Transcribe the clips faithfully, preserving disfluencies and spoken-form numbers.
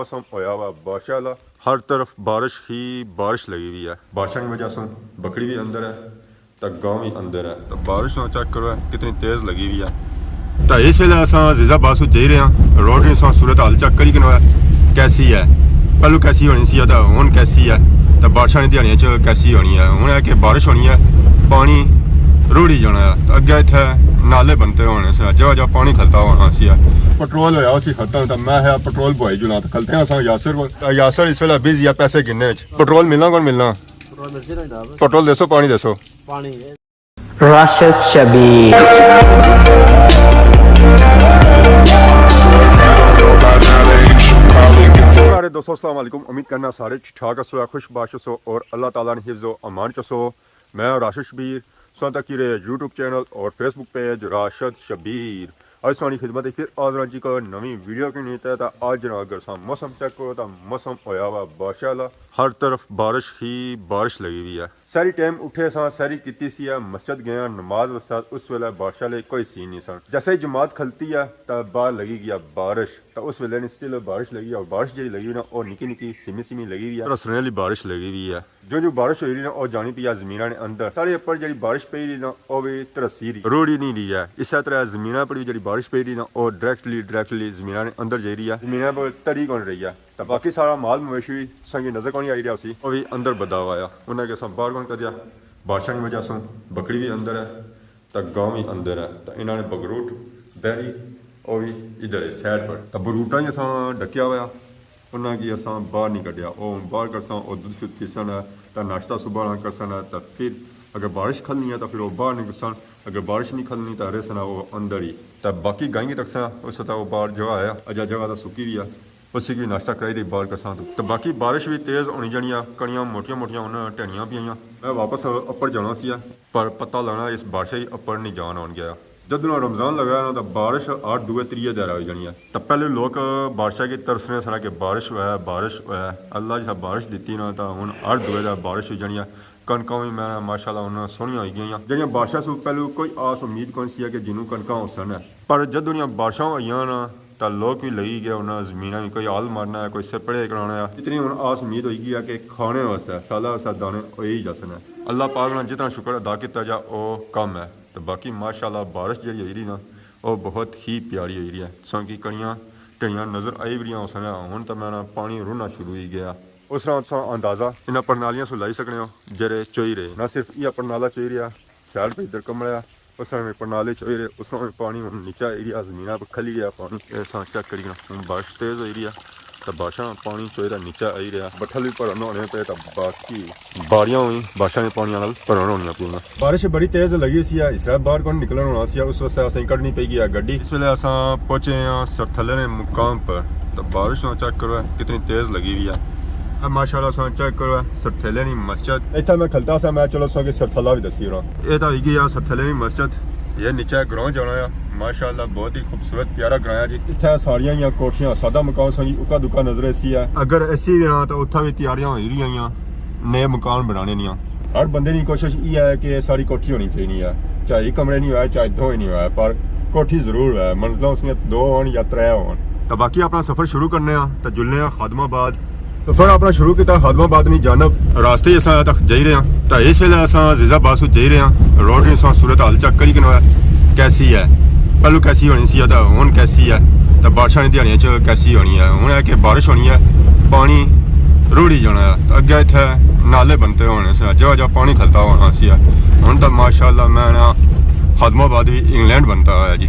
موسم ہویا ہوا بارشاں والا، ہر طرف بارش ہی بارش لگی ہوئی ہے۔ بارشاں کی وجہ سے بکری بھی اندر ہے، تے گاں بھی اندر ہے۔ تے بارش نہ چیک کرو، کتنی تیز لگی ہوئی ہے۔ تے اس ویلے اساں عزیز آباد سوں جائی رہے ہاں۔ روڈ نی اساں صورت حال چیک کری کنو ہے، کیسی ہے۔ پہلو کیسی ہونی سی تے ہن کیسی ہے، تے بارشاں نی دیہاڑیاں چ کیسی ہونی ہے۔ ہن ہے کہ بارش ہونی ہے، پانی روڑی جانا ہے۔ تے اگے اتھے نالے بنتے ہونے سے، جگہ جگہ پانی کھلتا ہونا سی۔ پٹرول ہویا سی ختم، تے میں ہے پٹرول بوائی جلاں، تے کھلتے ہیں اساں یاسر کول۔ تے یاسر اس ویلے بزی ہے پیسے گننے وچ۔ پٹرول ملنا کون ملنا؟ پٹرول ملسی نا جناب۔ پٹرول دیسو، پانی دیسو۔ پانی ہے۔ راشد شبیر۔ سارے دوستو، السلام علیکم۔ امید کرنا سارے ٹھیک ٹھاک ہسو، خوش باش ہسو اور اللہ تعالیٰ نے حفظ و امان چ ہسو۔ میں راشد شبیر، سن تک رہے یوٹیوب چینل اور فیس بک پیج راشد شبیر۔ اج سانی خدمت وچ پھر حاضر ہاں جی کو نویں ویڈیو کے نیتے۔ تے اج جناب اگر سا موسم چیک کرو، تے موسم ہویا ہوا بارشاں والا، ہر طرف بارش ہی بارش لگی ہوئی ہے۔ سحری ٹائم اٹھے ساں، سحری کیتی سی ہے، مسجد گئے ہاں نماز واسطے، اس ویلے بارشاں والے کوئی سین نہیں سن۔ جیسے ہی جماعت کھلتی ہے، تے باہر لگی گیا بارش، تے اس ویلے نہیں، سٹل بارش لگی ہے، اور بارش جڑی لگی ہوئی نا، او نکی نکی سمی سمی لگی ہوئی ہے، رسنے والی بارش لگی ہوئی ہے۔ جو جو بارش ہوئی رہی نا، او جانی پئی ہے زمیناں نے اندر۔ سارے اوپر جڑی بارش پئی رہی نا، او بھی ترسی رہی، روڑی نہیں رہی ہے۔ اسی طرح زمیناں پر بھی جڑی بارش پئی رہی نا، او ڈائریکٹلی، ڈائریکٹلی زمیناں نے اندر جائی رہی ہے، زمیناں پر تری کون رہی ہے۔ تے باقی سارا مال مویشی وی سنگی نظر کونی آئی رہیا سی، او وی اندر بدا ہوا آیا۔ انہاں کی اساں باہر کون کڈیا، بارشاں نی وجہ سوں بکری وی اندر ہے، تے گاں وی اندر ہے۔ تے انہاں نے بگروٹ، بہری، او وی ادھر ہے سائیڈ پر۔ تے بگروٹاں کی اساں ڈکیا ہوا، انہاں کی اساں باہر نی کڈیا۔ او ہن باہر کرساں، او دودھ شودھ پیسن ہے، تے ناشتہ صبح نا کرسن ہے۔ تے پھر اگر بارش کھلنی ہے، تے پھر او باہر نکلسن، اگر بارش نی کھلنی، تے رہسن او اندر ہی۔ تے باقی گائیں کی تکساں، اس وقت او باہر جگہ ہے، اجا جگہ تے سکی وی ہے۔ اسی کی ناشتہ کرائی تے باہر کرساں تو۔ تے باقی بارش وی تیز ہونی جانی آ، کڑیاں موٹیاں موٹیاں ہن، ٹہنیاں پیاں۔ میں واپس اپر جانا سی، پر پتہ لانا اس بارشا ہی اپر نہیں جان ہون گیا۔ جدوں رمضان لگا نا، تے بارش ہر دوئے تریے دھیاڑے ہوئی جانی ہے۔ تے پہلے لوک بارشا کی ترسنے سن کہ بارش ہوئے، بارش ہوئے۔ اللہ جسا بارش دتی نا، تے ہن ہر دوئے دھیاڑے بارش ہوئی جانی ہے۔ کنکاں وی میں ماشاءاللہ ہن سوہنیاں ہوئی گئیاں۔ جیہڑیاں بارشاں سوں پہلو کوئی آس امید کون سی ہے کہ جنوں کنکاں ہوسن۔ پر جدوں نیاں بارشاں ہوئیاں نا، تاں لوک وی لگی گئے انہاں زمیناں وی، کوئی ہل مارنا ہے، کوئی سپرے کرانا ہے۔ اتنی ہن آس امید ہوئی گئی ہے کہ کھانے واسطے سالے واسطے دانے ہوئی جاسن۔ اللہ پاک نا جتنا شکر ادا کیتا جا، او کم ہے۔ تے باقی ماشاءاللہ بارش جیہڑی ہوئی رہی نا، او بہت ہی پیاری ہوئی رہی ہے۔ تساں کی کڑیاں ٹہنیاں نظر آئی وی رہیاں ہوسن، ہن تاں میں نا پانی رڑنا شروع ہوئی گیا۔ اس طرح تساں اندازہ انہاں پرنالیاں سوں لائی سکنے ہو، جیہڑے چوئی رہے۔ نہ صرف ایہا پرنالا چوئی رہیا، سائیڈ پہ ادھر کمرہ ہے، اس طرح میں پرنالے چوئی رہے، اس طرح میں پانی ہن نیچے آئی رہیا، زمیناں پہ کھلی رہیا پانی۔ اے تساں چیک کری نا، ہن بارش تیز ہوئی رہی ہے، تے بارشاں پانی چوئی رہیا نیچے آئی رہیا۔ بٹھل وی بھرن ہونے پے، تے باقی باڑیاں وی بارشاں دے پانی نال بھرن ہونیاں پیاں۔ بارش بڑی تیز لگی سی، اس طرح باہر کون نکلن ہونا سی، اس واسطے اساں کڈنی پئی گئی ہے گڈی۔ اس ویلے اساں پہنچے ہاں سرتھلے نے مقام پر، تے بارش نہ چیک کرو کتنی تیز لگی ہوئی ہے۔ اے ماشاءاللہ اساں چیک کرو سرتھلے نی مسجد۔ اتھے میں کھلتا سا، میں چلو ساں کی سرتھلا وی دسی رہا۔ اے تاں ہوئی گئی ہے سرتھلے نی مسجد، یہ نیچے گراؤنڈ جانا ہے۔ ماشاءاللہ بہت ہی خوبصورت پیارا گراؤنڈ ہے جی۔ اتھے ساریاں ہیاں کوٹھیاں، سادہ مکان ساں کی اکا دکا نظر ایسی ہے۔ اگر ایسی بھی رہا تاں اتھا بھی تیاریاں ہوئی رہی ہیں نئے مکان بنانے نیاں۔ ہر بندے نی کوشش یہ ہے کہ ساری کوٹھی ہونی چاہیے ہے، چاہے ایک کمرے نہیں ہوئے، چاہے دو ہی نہیں ہوئے، پر کوٹھی ضرور ہوئے۔ منزلاں اس نے دو ہون یا ترے ہون۔ تاں باقی اپنا سفر شروع کرنے ہاں، تاں جلنے ہاں خادم آباد۔ سفر اپنا شروع کیتا خادم آباد نی جانب۔ راستے ہی اساں تک جائی رہے ہاں۔ تاں اس ویلے اساں عزیز آباد سوں جائی رہے ہاں۔ روڈ نی اساں صورت حال چیک کری کنو ہے، کیسی ہے۔ پہلو کیسی ہونی سی تاں ہن کیسی ہے۔ تاں بارشاں نی دیہاڑیاں چ کیسی ہونی ہے۔ ہن ہے کہ بارش ہونی ہے، پانی روڑی جانا ہے۔ تاں اگے اتھے نالے بنتے ہونے سے، جگہ جگہ پانی کھلتا ہونا سی۔ ہن تاں ماشاءاللہ میں نا خادم آباد بھی انگلینڈ بنتا ہوا جی۔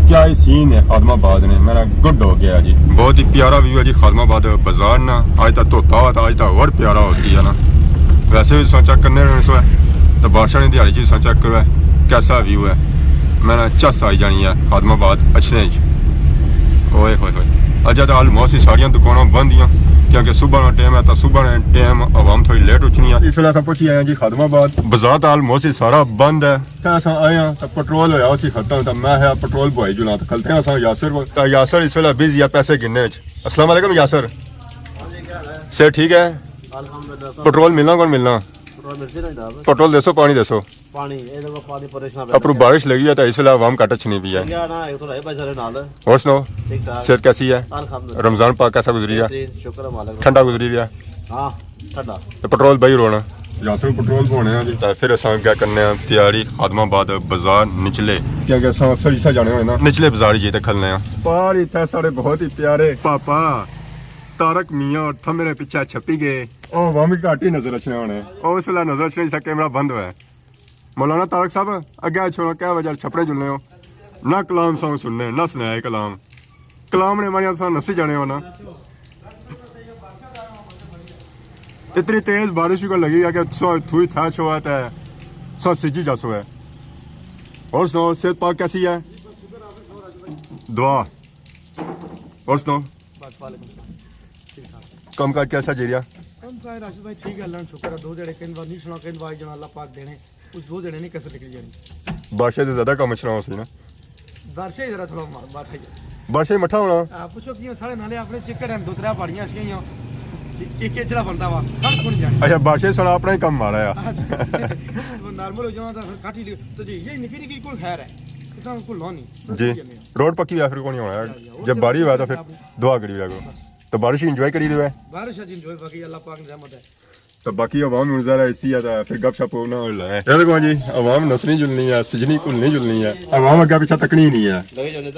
کیا ہی سین ہے خادم آباد نے، میرا گڈ ہو گیا جی۔ بہت ہی پیارا ویو ہے جی خادم آباد بازار نا۔ آج تک دھوتا ہوا تھا، آج تک اور پیارا ہوسی ہے نا۔ ویسے بھی تساں چیک کرنے رہنے سو ہے، تو بارشاں نے دیہاڑی چ تساں چیک کرو ہے، کیسا ویو ہے۔ میرا چس آئی جانی ہے خادم آباد اچھنے جی۔ اوئے ہوئے ہوئے۔ اجا تو آلموسٹ ہی ساریاں دکاناں بند ہیاں، کیونکہ صبح نا ٹائم ہے، تو صبح نے ٹائم عوام تھوڑی لیٹ اٹھنی ہے۔ اس ویلے اساں پہنچی آئے ہیں جی خادم آباد۔ بازار تو آلموسٹ ہی سارا بند ہے۔ تے اساں آئے ہاں تے پٹرول ہویا سی ختم، تے میں ہے پٹرول بوائی جلاں تے کھلتے ہیں اساں یاسر کول۔ تے یاسر اس ویلے بزی ہے پیسے گننے وچ۔ السلام علیکم یاسر۔ صحت ٹھیک ہے؟ الحمدللہ۔ پٹرول ملنا کون ملنا؟ پٹرول ملسی نا جناب؟ پٹرول دیسو، پانی دیسو۔ پانی، اے دیکھو پانی پریشان۔ اپروں بارش لگی ہے تو اس ویلے عوام گھٹ اچھنی پی ہے۔ یار نا، ایک تو رہے بھائی سارے نال۔ اور سناؤ؟ ٹھیک ٹھاک۔ صحت کیسی ہے؟ الحمدللہ۔ رمضان پاک کیسا گزری گیا؟ بہترین، شکر ہے مالک دا۔ ٹھنڈا گزری گیا؟ ہاں، ٹھنڈا۔ تے پٹرول بائی رونا؟ یاسر، پٹرول پوانے آں جی۔ تے پھر اساں کیا کرنے آں؟ تیاری، خادم آباد بازار نچلے۔ کیا کہ اساں اکثر اسا جانے ہونے نا۔ نچلے بازار جی تے کھلنے آں۔ باہر اتھے ساڑے بہت ہی پیارے پاپا طارق میاں اور تھمے نے پیچھے چھپی گئے۔ او عوام کی گھٹ ہی نظر اچھنے ہونے۔ او اس ویلے نظر اچھنے جسا کیمرہ بند ہویا ہے۔ مولانا طارق صاحب، اگے چھوڑو، کیا وجہ چھپڑے جلنے ہو؟ نہ کلام ساؤں سننے، نہ سنائے کلام۔ کلام نے ماریا تساں نسی جانے ہو نا۔ اتنی تیز بارش کو لگی ہے کہ سو تھوئی تھا چھو ہے تے سو سجی جا سو ہے۔ اور سناؤ، صحت پاک کیسی ہے؟ دعا۔ اور سناؤ؟ بس، وعلیکم السلام۔ ٹھیک ٹھاک۔ کم کاج کیسا جی رہیا؟ کم کاج راشد بھائی ٹھیک ہے، اللہ نا شکر ہے۔ دو جڑے کئی وار نہیں سنا، کئی وار جنا اللہ پاک دینے، اس دو جڑے نہیں کسر نکلی جانی۔ بارشیں تے زیادہ کم اچھنا ہو سی نا؟ بارشیں ذرا تھوڑا ما-، مٹھا ہی ہے۔ بارشیں مٹھا ہونا؟ آ، پچھو کیوں سارے نالے اپنے چکر ہیں، دو ترے پہاڑیاں اچھیاں ہوئیاں، ایک کیچڑا بنتا وا، سب کھل جانا۔ اچھا، بارشیں سارا اپنا ہی کم مارا ہے۔ ہاں جی۔ وہ نارمل ہو جانا تو پھر کٹ ہی لے۔ تو جی، یہ نکی نکی کول خیر ہے۔ اتنا کول لو نہیں۔ جی۔ روڈ پکی ہویا پھر کون ہی ہونا ہے۔ جی، جی، جب بارش ہوا تو پھر دعا کری رہا کرو۔ تو بارش انجوائے کری رہے ہو؟ بارش اج انجوائے، باقی اللہ پاک نے رحمت ہے۔ تو باقی عوام ہن ظاہر ہے اسی ہے تو پھر گپ شپ نہ ہونے لگا ہے۔ یہ دیکھو جی، عوام نسنی جلنی ہے، سجنی گھلنی جلنی ہے۔ عوام اگے پیچھے تکنی ہی نہیں ہے۔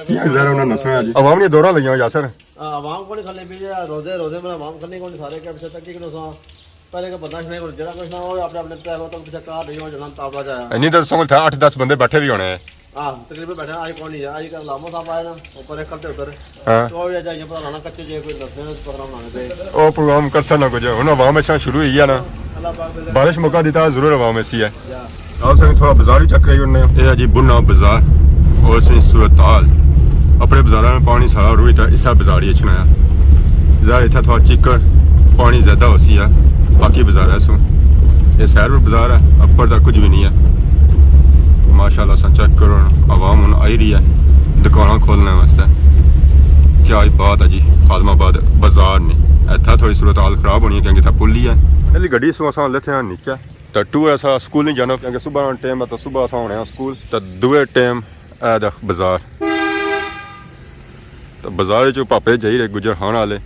یہ ظاہر ہے انہاں نسنا ہے جی۔ عوام نے دورہ لگیاں ہویا سر۔ ہاں، عوام کو نہیں کھلنے پی، روزے، روزے میں عوام کھلنے کو نہیں، سارے کیا پیچھے تکی کھلو سا۔ پہلے کا بندہ نہیں، جڑا کچھ نہ ہو، اپنے، اپنے طے ہو تو پیچھے کار نہیں ہو، جناب تابلا جایا۔ نہیں تو سنگل تھا اٹھ دس بندے بیٹھے بھی ہونے ہیں۔ ہاں، تقریباً بیٹھے آج کون نہیں ہے، آج کل لامو صاحب آئے نا، اوپر ایک کھلتے ادھر۔ ہاں۔ تو بھی جائیں گے، پتہ لانا کچے جے کوئی نسنے پروگرام بنانے پہ۔ او پروگرام کرسا نہ کچھ، ہن عوام اچھا شروع ہوئی ہے نا۔ اللہ پاک بھلے۔ بارش موقع دیتا، ضرور عوام ایسی ہے۔ یا۔ آؤ سنگی تھوڑا بازار ہی چیک کرائی اڑنے۔ اے ہے جی بنا بازار، اور اس نی صورتحال۔ اپنے بازاراں میں پانی سارا روئی تھا، اسا بازار ہی اچھنا ہے۔ ظاہر اتھا تھوڑا چکر پانی زیادہ ہوسی ہے، باقی بازار ہے سو۔ یہ سیر پر بازار ہے، اپر تک کچھ بھی نہیں ہے۔ ماشاءاللہ سا چیک کرو، عوام ہن آئی رہی ہے دکاناں کھولنے واسطے۔ کیا ہی بات ہے جی، خادم آباد بازار نے۔ اتھا تھوڑی صورتحال خراب ہونی ہے کیونکہ اتھا پل ہی ہے۔ پہلی گڈی سو اساں لتھے ہاں نیچے۔ تے ٹو اسا سکول نہیں جانا کیونکہ صبح نا ٹائم ہے، تے صبح اسا ہونے آں سکول۔ تے دوئے ٹائم اے دکھ بازار۔ تے بازار وچ پاپے جائی رہے گجر خان والے۔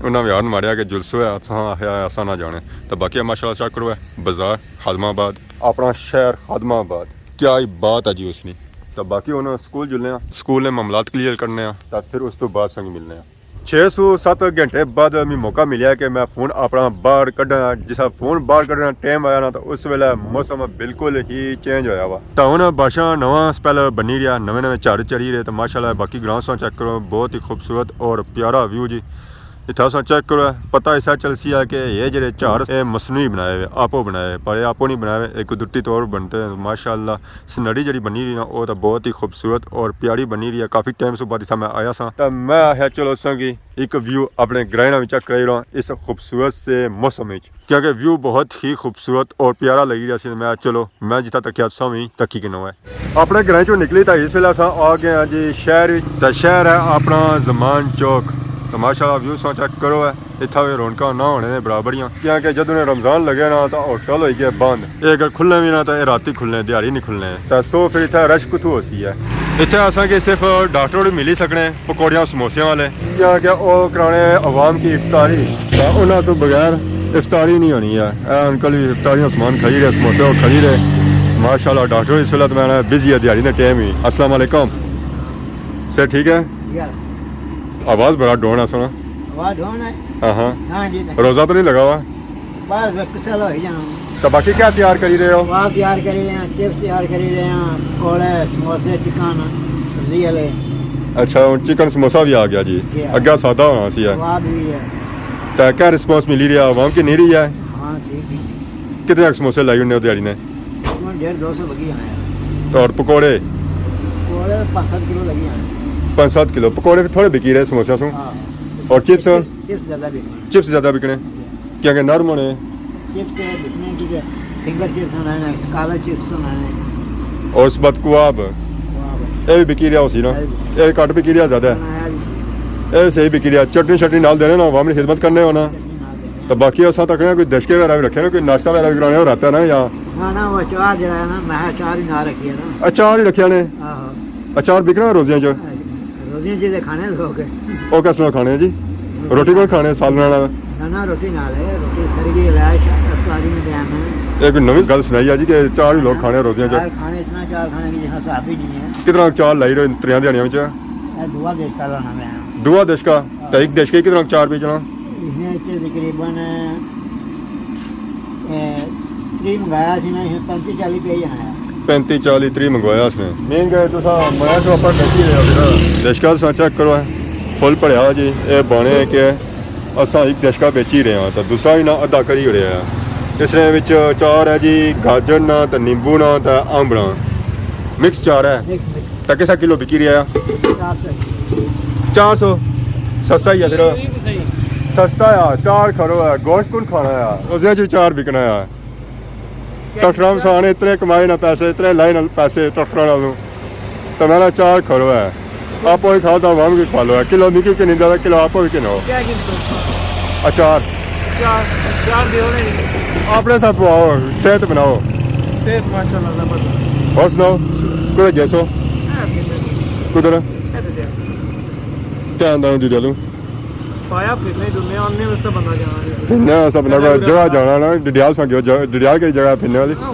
انہاں وی ہارن ماریا کہ جلسو ہے، اساں آخیا اساں نہ جانے۔ تے باقی ماشاءاللہ چیک کرو ہے بازار خادم آباد، اپنا شہر خادم آباد۔ کیا ہی بات ہے جی اس نی۔ تے باقی ہن سکول جلنے آں، سکول نے معاملات کلیئر کرنے آں، تے پھر اس تو بعد سنگ ملنے آں۔ چھ سو ست گھنٹے بعد میں موقع ملیا کہ میں فون اپنا باہر کڈاں۔ جسا فون باہر کڈنا ٹائم آیا نا، تو اس ویلے موسم بالکل ہی چینج ہویا وا۔ تو ہن بارشاں نواں سپیل بنی رہیا، نویں نویں جھڑ چڑھی رہے۔ تو ماشاءاللہ باقی گراؤنڈ سا چیک کرو، بہت ہی خوبصورت اور پیارا ویو جی۔ اتھا سا چیک کرو، پتہ ایسا چلسی ہے کہ یہ جڑے جھڑ، اے مصنوعی بنائے ہوئے، آپو بنائے ہوئے، پر یہ آپو نہیں بنائے ہوئے، یہ قدرتی طور بنتے ہیں۔ ماشاءاللہ سنہڑی جڑی بنی رہی نا، او تاں بہت ہی خوبصورت اور پیاری بنی رہی ہے۔ کافی ٹائم سے بعد اتھا میں آیا سا، تاں میں آخیا چلو سنگی ایک ویو اپنے گرائیں نا وی چیک کرائی رہا اس خوبصورت سے موسم وچ، کیونکہ ویو بہت ہی خوبصورت اور پیارا لگی رہیا سی۔ میں چلو میں جتھا تکیا تساں وی تکی کنو ہے۔ اپنے گرائیں چوں نکلی تاں اس ویلے اساں آ گئے ہاں جی شہر وچ۔ تاں شہر ہے اپنا زمان چوک۔ تاں ماشاءاللہ ویو ساں چیک کرو ہے۔ اتھا وی رونقاں نہ ہونے نے برابریاں، کیاں کہ جدوں نے رمضان لگے نا تاں ہوٹل ہوئی گئے بند۔ اے اگر کھلنے وی نا تاں اے راتی کھلنے، دیہاڑی نہیں کھلنے۔ تاں سو پھر اتھا رش کتھوں ہوسی ہے؟ اتھا اساں کی صرف ڈاکٹر ہوری ملی سکنے پکوڑیاں سموسیاں والے، کیاں کہ او کرانے عوام کی افطاری۔ تاں انہاں سوں بغیر افطاری نہیں ہونی ہے۔ اے انکل وی افطاری نا سامان کھائی رہے، سموسے او کھائی رہے۔ ماشاءاللہ ڈاکٹر اس ویلے تاں میں بزی ہے، دیہاڑی نے ٹائم ہی۔ السلام علیکم۔ سر ٹھیک ہے؟ یار۔ آواز بڑا ڈون ہے سونا۔ آواز ڈون ہے؟ ہاں ہاں۔ ہاں جی۔ روزہ تو نہیں لگا ہوا؟ بس، بس، کسے لا ہی جانا۔ تو باقی کیا تیار کری رہے ہو؟ کباب تیار کری رہے ہیں، چپس تیار کری رہے ہیں، پکوڑے، سموسے، چکن، سبزی والے۔ اچھا، ہن چکن سموسا بھی آ گیا جی۔ جی ہاں۔ اگا سادہ ہونا سی ہے۔ کباب بھی ہے۔ تو کیا رسپانس ملی رہی ہے؟ عوام کی نہیں رہی ہے؟ ہاں، ٹھیک ہے۔ کتنے سموسے لائی انہیں دیہاڑی نے؟ تقریباً ڈیڑھ دو سو لگی آنے۔ اور پکوڑے؟ پکوڑے پانچ سات کلو لگی آنے۔ پانچ سات کلو پکوڑے پھر تھوڑے بکی رہے سموسے سوں؟ ہاں۔ اور چپس؟ چپس، چپس زیادہ بکنے۔ چپس زیادہ بکنے؟ جی۔ کیونکہ نرم ہونے؟ چپس تے بکنے کیونکہ فنگر چپس ہونے، کالا چپس ہونے۔ اور اس بعد کباب؟ کباب۔ اے بھی بکی رہا ہو سی نا؟ اے بھی۔ اے گھٹ بکی رہا زیادہ ہے؟ نہ، اے بھی۔ اے صحیح بکی رہا۔ چٹنی شٹنی نال دینے نا، عوام نے خدمت کرنے ہونا۔ چٹنی نال دینے۔ تو باقی اساں تکنے کوئی دشکے وغیرہ بھی رکھے نا، کوئی ناشتہ وغیرہ بھی کرانے، او رہتا ہے نا یا؟ نہ، نہ، وہ اچار جڑا ہے نا، میں اچار ہی نہ رکھیا نا۔ اچار ہی رکھیا نے؟ آہو۔ اچار بکنا روزیاں چ؟ روزیاں چ تے کھانے لوگ۔ او کس نال کھانے جی؟ روٹی کول کھانے، سالن نال؟ نہ، نہ، روٹی نال ہے، روٹی ساری بھی علاج افطاری میں ٹائم ہے۔ ایک نوی گل سنائی ہے جی کہ اچار ہی لوگ کھانے روزیاں چ؟ اچار کھانے، اتنا اچار کھانے کی جس طرح صحابی جی ہیں۔ کتنا اچار لائی رہے تریاں دیہاڑیاں وچ؟ اے دعا دشکا لانا میں۔ دعا دشکا؟ تے ایک دشکے کتنا اچار بیچنا؟ اس نے تے تقریباً، اے، تری منگایا سی نا، اس نے پینتی چالی پہ ہی آیا۔ پینتی چالی تری منگوایا اس نے۔ مہنگا ہے، تساں میں تو اپر بیچی رہے ہو نا۔ دشکا تساں چیک کرو، فل بھریا جی۔ اے بانے کہ اساں ایک دشکا بیچی رہے ہاں، تے دوسرا ہی نا ادھا کری اڑیا ہے۔ اس نے وچ اچار ہے جی، گاجر نا، تے نیمبو نا، تے امب نا۔ مکس اچار ہے۔ مکس، مکس۔ تے کسا کلو بکی رہیا ہے؟ چار سو۔ چار سو؟ سستا ہی ہے پھر۔ یہ بھی صحیح۔ سستا ہے، اچار کھرو ہے، گوشت کون کھانا ہے؟ روزیاں چ اچار بکنا ہے۔ ٹرکٹراں سانے اتنے کمائے نہ پیسے، اتنے لائے نہ پیسے ٹرکٹراں نالوں۔ تے میرا اچار کھرو ہے۔ آپ ہی کھاؤ تے عوام کی کھوا لو۔ کلو مکی کے نہیں دے، کلو آپ ہی کنو۔ کیا قیمت ہے؟ اچار۔ اچار، اچار دیو نہیں۔ اپنے ساتھ پواؤ، صحت بناؤ۔ صحت ماشاءاللہ زبردست۔ اور سناؤ، کدھر گئے سو؟ کدھر؟ کیا آندا ہوں ڈیڈیالو؟ پایا پھرنے ڈرنے آنے واسطے بندہ جانا ہے۔ پھرنے واسطے بندہ کوئی جگہ جانا نا، ڈڈیال سا گیو، جگہ، ڈڈیال کیڑی جگہ ہے پھرنے والی؟ ہاں،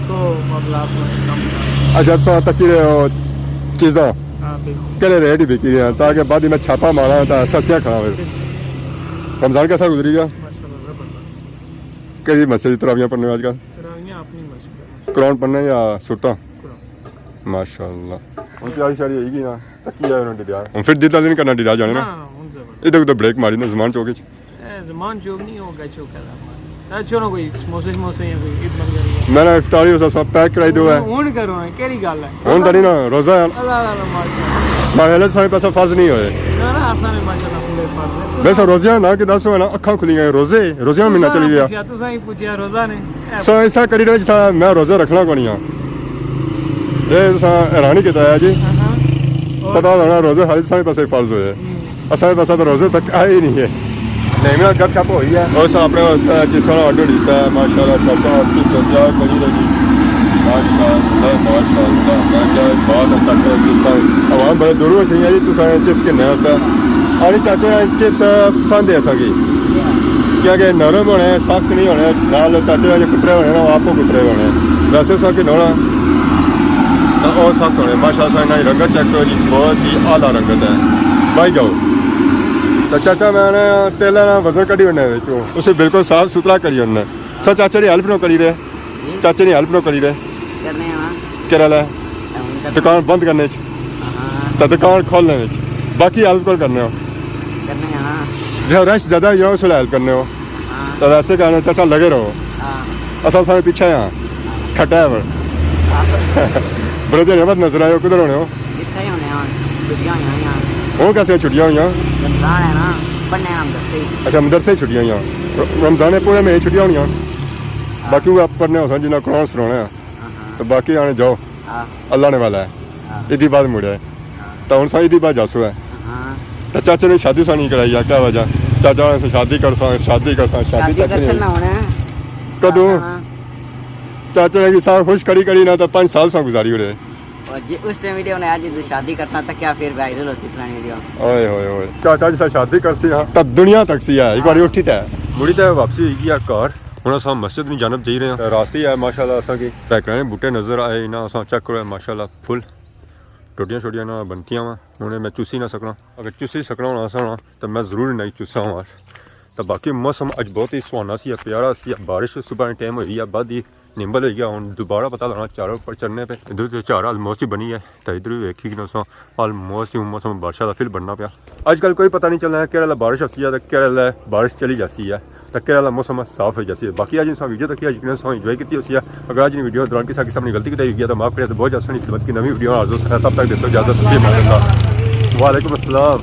تو مطلب کم۔ اچھا، تساں تکی رہے ہو چیزاں؟ ہاں، بالکل۔ کہڑے ریٹ ہی بکی رہے ہیں، تاکہ بعد میں چھاپا مارا تاں سستیاں کھانا ہوئے۔ رمضان کیسا گزری گیا؟ ماشاءاللہ، زبردست۔ کیڑی مسجد تراویاں پڑھنے ہو اج کل؟ تراویاں اپنی مسجد ہے۔ قرآن پڑھنے یا سورتاں؟ قرآن۔ ماشاءاللہ۔ ہن تیاری شیاری ہوئی گئی نا؟ تکی آئے انہاں ڈڈیال۔ ہن پھر دل دل نہیں کرنا ڈڈیال جانے نا؟ ہاں، ہن زبردست۔ ادھر ادھر بریک ماری نا زمان چوک اچ۔ اے، زمان چوک نہیں ہوگا، چوک ہے زمان۔ اے، چھوڑو، کوئی سموسے شموسے یا کوئی عید بن جائے۔ میں نے افطاری اس پیک کرائی دو ہے۔ ہن کرو، اے کیڑی گل ہے؟ ہن تو نہیں نا، روزہ ہے۔ اللہ، اللہ، اللہ، ماشاءاللہ۔ ماڑے والے سارے پیسے فرض نہیں ہوئے۔ نہ، نہ، اساں نے ماشاءاللہ پورے فرض ہے۔ ویسے روزیاں نا کہ دسو نا، اکھاں کھلی گئے، روزے، روزیاں مہینہ تساں چلی گیا۔ پوچھیا، تساں ہی پوچھیا، روزہ نے۔ سو ایسا کری رہے جسا میں روزے رکھنا کونی ہاں۔ اے تساں حیرانی کیتا ہے جی۔ ہاں، ہاں۔ اور؟ پتہ ہونا روزے ہر سارے پاسے فرض ہوئے۔ ہوں۔ اساں پاسے تو روزے تک آئے ہی نہیں ہے۔ نہیں، میرا گپ شپ ہوئی ہے۔ اور سا اپنے واسطے چپساں نا آرڈر دیتا ہے، ماشاءاللہ، چاچا آپ کی سجا کری رہی۔ ماشاءاللہ، ماشاءاللہ، میں کیا بات ہے، چاچا چپساں۔ عوام بڑے دوروں سے ہیں جی، تساں چپس کنے واسطے۔ آنی چاچے نے چپس پسند ہے اساں کی۔ کیونکہ نرم ہونے، سخت نہیں ہونے، نال چاچے نے جو کترے ہونے نا، وہ آپ کو کترے ہونے۔ ویسے سا کہ نونا، تو وہ سخت ہونے۔ ماشاءاللہ، انہاں دی رنگت چیک کرو جی، بہت ہی اعلیٰ رنگت ہے۔ بھائی جاؤ۔ تو چاچا، میں نے تیل نا وزن کڈی ہونا ہے وچوں۔ اسے بالکل صاف ستھرا کری ہونا ہے۔ سا چاچے دی ہیلپ نو کری رہے۔ جی۔ چاچے دی ہیلپ نو کری رہے۔ کرنے ہاں۔ کہڑا لے؟ ہن کرنے۔ دکان بند کرنے چ۔ ہاں۔ تے دکان کھولنے وچ۔ باقی ہیلپ کون کرنے ہو؟ کرنے ہاں۔ جے رش زیادہ ہوئی جانا، اس ویلے ہیلپ کرنے ہو۔ ہاں۔ تے ویسے کہنے چاچا لگے رہو۔ ہاں۔ اساں سارے پیچھے ہاں۔ کھٹا ہے پر۔ ہاں۔ بڑے دن بعد نظر آئے ہو، کدھر ہونے ہو؟ اتھے ہی ہونے ہاں، چھٹیاں ہوئیاں ہوئیاں۔ ہن کیسے چھٹیاں ہوئیاں؟ رمضان ہے نا، پڑھنے ہاں مدرسے ہی۔ اچھا، مدرسے ہی چھٹیاں ہوئیاں۔ ر-، رمضان نے پورے مہینے چھٹیاں ہونیاں۔ ہاں۔ باقی وہ پڑھنے ہو سن جنہاں قرآن سنانا ہے۔ ہاں، ہاں۔ تو باقی آنے جاؤ۔ ہاں۔ اللہ نے والا ہے۔ ہاں۔ عیدی بعد مڑیا ہے۔ ہاں۔ تو ہن سا عیدی بعد جاسو ہے۔ ہاں۔ تو چاچے نے شادی سا نہیں کرائی ہے، کیا وجہ؟ چاچا نے شادی کرساں، شادی کرساں، شادی شادی چاچے نے کرساں نہ ہونا ہے۔ کدوں؟ ہاں۔ چاچے نے کی سا خوش کری کری نہ تو پانچ سال سا گزاری اڑے۔ اور جی اس ٹائم ویڈیو نے آج جو شادی کرتا تھا کیا پھر وائرل ہوتی پرانی ویڈیو؟ اوئے ہوئے ہوئے۔ چاچا جسا شادی کرسی ہاں، تب دنیا تک سی ہے، ایک بار ہاں۔ اٹھی تے۔ مڑی تے واپسی ہوئی گئی ہے گھر۔ ہن اساں مسجد نی جانب جائی رہے ہاں۔ راستے ہی ہے ماشاءاللہ اساں کی بیکرے بوٹے نظر آئے نا، اساں چیک کرو ماشاءاللہ فل ٹوٹیاں شوٹیاں نہ بنتیاں وا۔ ہن میں چوسی نہ سکنا۔ اگر چوسی سکنا ہونا سا نا، تو میں ضرور انہاں کی چوسا ہوا۔ تو باقی موسم اج بہت ہی سہانا سی، پیارا سی، بارش صبح نے ٹائم ہوئی ہے، بعد ہی نمبل ہوئی گیا۔ ہن دوبارہ پتہ لگنا چاروں پر چڑھنے پہ۔ ادھر تے چار آلموسٹ ہی بنی ہے، تو ادھر بھی ویکھی کہ نہ سا آلموسٹ ہی موسم بارشاں دا فل بننا پیا۔ اج کل کوئی پتہ نہیں چلنا ہے کہڑے ویلے بارش آسی ہے تے کہڑے ویلے بارش چلی جاسی ہے، تے کہڑے ویلے موسم صاف ہوئی جاسی ہے۔ باقی اج انسان ویڈیو تکیا، یقیناً تساں انجوائے کیتی ہوسی ہے۔ اگر اج نی ویڈیو دوران کسا قسم نی غلطی کتائی ہوئی ہے تو معاف کرے، تے بہت جلد سنی خدمت کی نوی ویڈیو نال حاضر ہوساں۔ تب تک دیسو اجازت، فی امان اللہ۔ وعلیکم السلام۔